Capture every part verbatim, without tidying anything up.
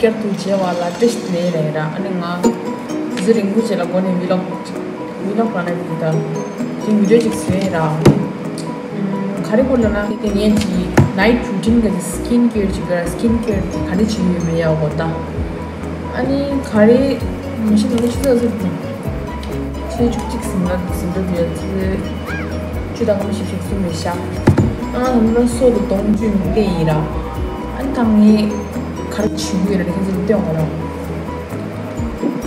བསྐྱར་དུ་མཇལ་བ་ལ་བཀྲ་ཤིས་བདེ་ལེགས་ར། ཨ་ནི་ང་དུས་ཚོད་རིང་པོ་རྗེས་ལ་འགོ་ནས་ཝི་ལོག་ཅིག་ཝི་ལོག་ར་ནས་འདི་ལྟར་དེ་ཝི་ཌིའོ་ཅིག་བཟོས་ར། ཨམ། ག་རེ་སྐོར་ལབ་ན་དེ་ངས་ཀྱི་night routine ག་ཅིག་skin care ཅིག་ག་skin care དེ་ག་རེ་བྱེད་ཀྱི་ཡོད་མེད་ཡག་གོ་ད། ཨ་ནི་ག་རེ་མ་གཞི་ནང་ཆུ་ཚོད་ཟེར་དུས་ཆུ་ཚོད་བཅུ་གཅིག་ཟིན་ལ་ཟིན་འགྲོ་དུས་ཆུ་ཚོད་བཅུ་དང་སྐར་མ་བཞི་བཅུ་གསུམ་རེད་ཤག་ཨ་ང་ལ་སོ་དང་གདོང་བཅུ་ནས་བལྟས་ཡིན་ར། ཨ་ནི་ད་ངས་ག་རེ་བྱེད་ཀྱི་ཡོད་རེད་ཁྱེད་ཚོར་སྟོན་དགོས་ར།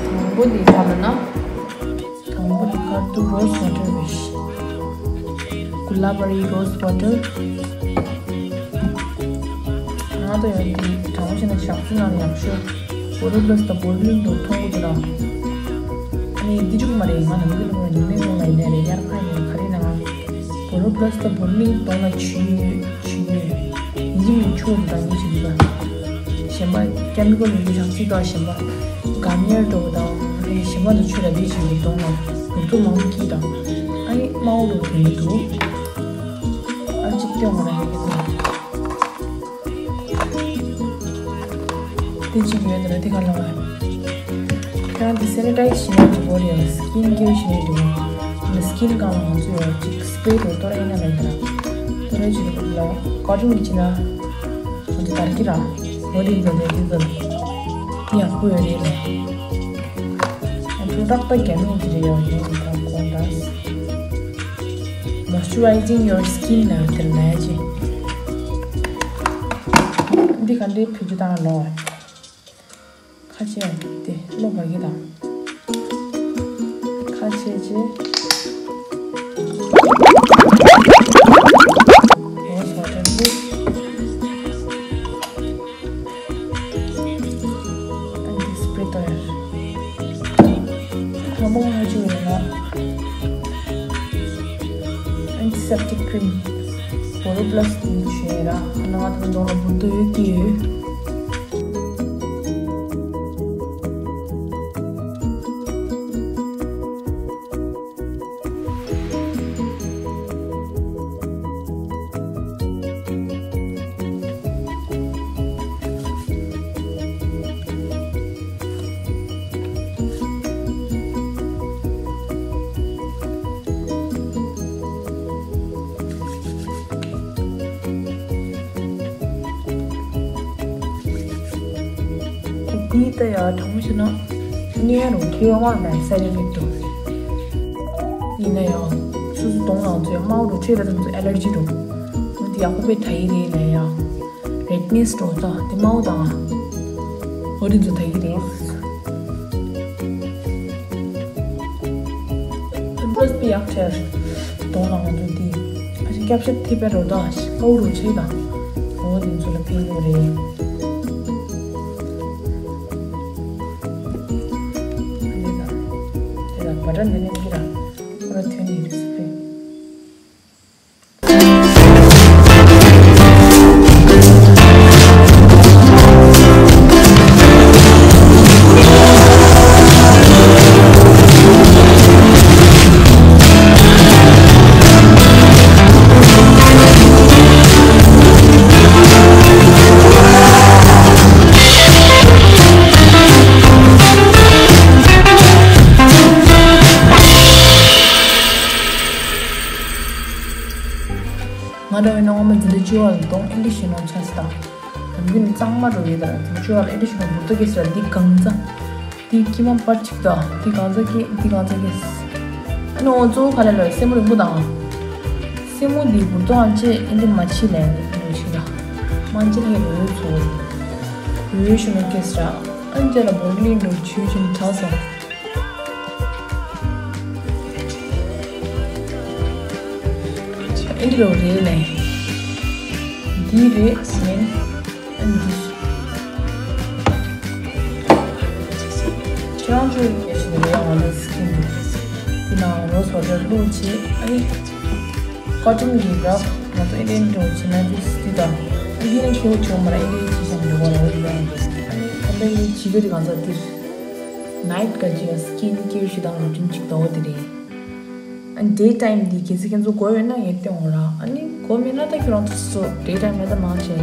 དང་པོ་དེ་ག་ལབ་ན། དང་པོ་དེ་ག་དུ་rose water རེད། Gulabari rose water། ང་ད་ཡོད་དེ་དྲང་པོ་བཤད་ན་ཞག་ཚི་ནང་ཡག་ཤོས་བོ་རོ་པ་ལ་སི་དང་བོ་རོ་ལིང་དུ་མཐོང་གི་འདུག་ལ། ཨ་ནི་འདི་ཅུག་མ་རེད། ང་ནམ་རྒྱུན་ནམ་རྒྱུན་ནས་ཡོང་ལ་ཡིན་ནའི་རེད། ཡར་ཁ་ཡིན་ག་རེ་ན་ང་བོ་རོ་པ་ལ་སི་དང་བོ་རོ་ལིང་གདོང་ལ་བྱུག་ཡོད་བྱུག་ཡོད། ཡིན་ནི་ཆུ་དང་ཡིན་ཞིག་འདུག་ལ། གཞན་པ་ཀེ་མི་ཀལ་ཡོད་དུས་ཞག་ཚི་དང་གཞན་པ་གམ་ཉེར་འགྲོ་བ་དང་ཨ་ནི་གཞན་པ་དང་ཆུ་ར་འདི་བྱུག་ཡོད་གདོང་ལ་བུར་དུ་མང་པོ་སྐྱིད་དང་ཨ་ནི་དམར་པོ་རུ་དེ་ཡིན་འདུག་ཨ་གཅིག་སྟོན་དགོས་ན་ཡོད་གི་འདུག་དེ་གཅིག་ཡོད་དེ་ལ་དེ་ག་ལ་བ། ཁྱེད་རང་དེ་sanitize བྱེད་ན་འགྲིག་གོ་རེད། skin care བྱེད་ན་འགྲིག་གོ། ང་skin གང་ལ་ང་ཚོ་ཡོད་ཅིག་spray དང་ཏོ་ར་ཡིན་ན་ལ་ཡིན་ན། ཏོ་ར་ཅིག་ལ་cotton གི་བྱེད་ན་ང་ཚོ་དར་གྱི་ར། འོ་དེ་འདྲ་དེ་འདྲ་ཡག་པོ་ཡོད་རེད་ལ། product ད་རྒྱ་མིན་གྱི་རེད་ཡོད་ཡིན་གང་གོང་ད། Moisturizing your skin ལ་དེར་ལས་ཀྱི། འདི་ག་འདྲའི་བེད་སྤྱོད་བཏང་ལོ། ཁ་ཕྱེ་དེ་བློ་བ་གི་དང་། ཁ་ཕྱེ་རྗེས་rose water འདི། ཨ་འདི་spray ཏོ་ཡར། ཧ་མོ་ཧ་ཅུ་ཡོད་ན། antiseptic cream བོ་རོ་པ་ལ་སི་དེ་བྱས་ར། ཁ་ནང་དང་གདོང་ལ་འབུར་དོ་ཡོད་ཀྱི་ཡོད། འདི་ལྟ་ཡ་དྲང་མོ་བཤད་ན་སྔས་རུ་ཁེ་དབང་ནས་སེ་རེ་མིག་ཏུ་ཡིན་ན་ཡང་སོ་སོ་གདོང་ནང་ཚོ་ཡང་དམར་པོ་རུ་ཁྲོས་ལ་དང་ཚོ་ཨེ་ལར་ཇི་རུ་འདི་ཡག་པོ་དཔེ་ད་ཡི་རེད་ལ་ཡང་རེད་ནེ་སི་འགྲོ་ད་དེ་དམར་པོ་དང་འོ་དེ་ཚོ་ད་ཡི་རེད། Plus དཔེ་ཡག་ཁྲེར་གདོང་ནང་ང་ཚོ་དེ་ཨ་ཞིག་སྐྱབས་ཤབ་ཐེབས་པའི་རོ་དང་ཞིག་ཀའུ་རུ་ཆེ་དང་འོ་དེ་ཚོ་ལ་ཕན་ཡོད་རེད། དེ་དང་དེ་དང་བ་ཏྲ་འདི་ནས་ཁྱེད་རང་ཁོ་ར་ཐོན་ནས་རེད་ཟེར་བས། ང་འདྲ་བའི་ནང་མ་འཛིན་གྲྭ་བཅུ་བ་ལ་གདོང་ཨེ་འདྲ་ཞིག་ནང་ཆགས་སི་དང་། དམ་རྒྱུན་གཙང་མ་འགྲོ་ཡོད་དར་དེ་བཅུ་བ་ལ་ཨེ་འདྲ་ཞིག་ནང་འབུར་ཏོ་སྐྱེས་སི་དང་འདི་གང་ཚ། འདི་ཁྱི་མ་པར་གཅིག་དང་འདི་གང་ཚ་སྐྱེས་འདི་གང་ཚ་སྐྱེས། ཨ་ནི་འོ་གཙོ་བོ་ག་ལ་ལོས་སེན་མོ་རིང་པོ་དང་། སེན་མོ་འདི་འབུར་ཏོ་ཨང་ཅེ་ཨེ་འདྲ་མ་ཕྱི་ལས་ནི་འདུག་ཤི་ལ། མ་ཅི་ལ་ཡོད་ཚོ། ཡོད་ཤུ་ན་སྐྱེས་སི་ར། ཨན་ཅེ་ལ་འབུར་ལི་འགྲོ་ཆུ་ཤིན་ཐ་སོང་། ཨེ་འདྲ་རོ་རེད་ནས། འདི་རེད་ཟེར། ཨ་འདི། ཁྱེད་རང་ཚོའི་ཉེ་ཞིག་ནས་ཡང་ང་ལ་སི་ཀིན་འདུག་དེ་ནང་རོ་སོ་ཏེ་བླུགས་བྱས་ཨ་ནི། ཀོ་ཊོན་གྱི་རབ་ང་ཚོ་ཨེ་འདྲ་འདྲ་བྱས་ན་དུས་སི་དང་ཨ་འདི་ནས་ཁྱེའུ་ཆུང་མ་ར་ཨེ་འདྲ་བྱས་ཤིང་འགྲོ་བ་ར་འོ་དེ་ཡང་ཨ་ནི་ཁོ་པའི་ནི་བྱིས་པའི་རིགས་ང་ཚོ་འདིར། ནའིཊ་ག་ཅི་ཡང་སི་ཀིན་ཀེར་ཞིག་དང་རུ་ཊིན་ཅིག་དོ་དེ་རེད། ཨ་ཌེ་ཊའིམ་འདི་གལ་སྲིད་ཁྱེད་ཚོ་དགོས་ཡོད་ན་ངས་སྟོན་འོང་ར། ཨ་ནི་དགོས་མེད་ན་ད་ཁྱོད་རང་ཚོ་སོ་ཌེ་ཊའིམ་ལ་ད་མང་ཆེ།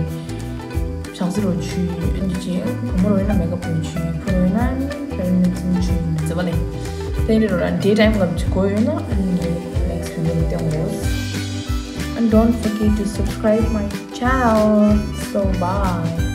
ཞག་ཚི་རོ་ཆུ་ཨན་ཅི་བུ་མོ་རོ་ཡིན་ན་མེ་ཀབ་རོ་ཆུ་ཕོ་རོ་ཡིན་ན་ཨན་ཕེར་ནི་ཚིན་ཆུ་མི་ཚེ་བ་ལེ། དེ་རི་རོ་ར་ཌེ་ཊའིམ་ལབ་ཆུ་གོ་ཡོད་ན་ཨན་ནེགསི་ཝི་ཌི་ཡོ་ཏེ་ངོ་། And don't forget to subscribe my channel. So bye.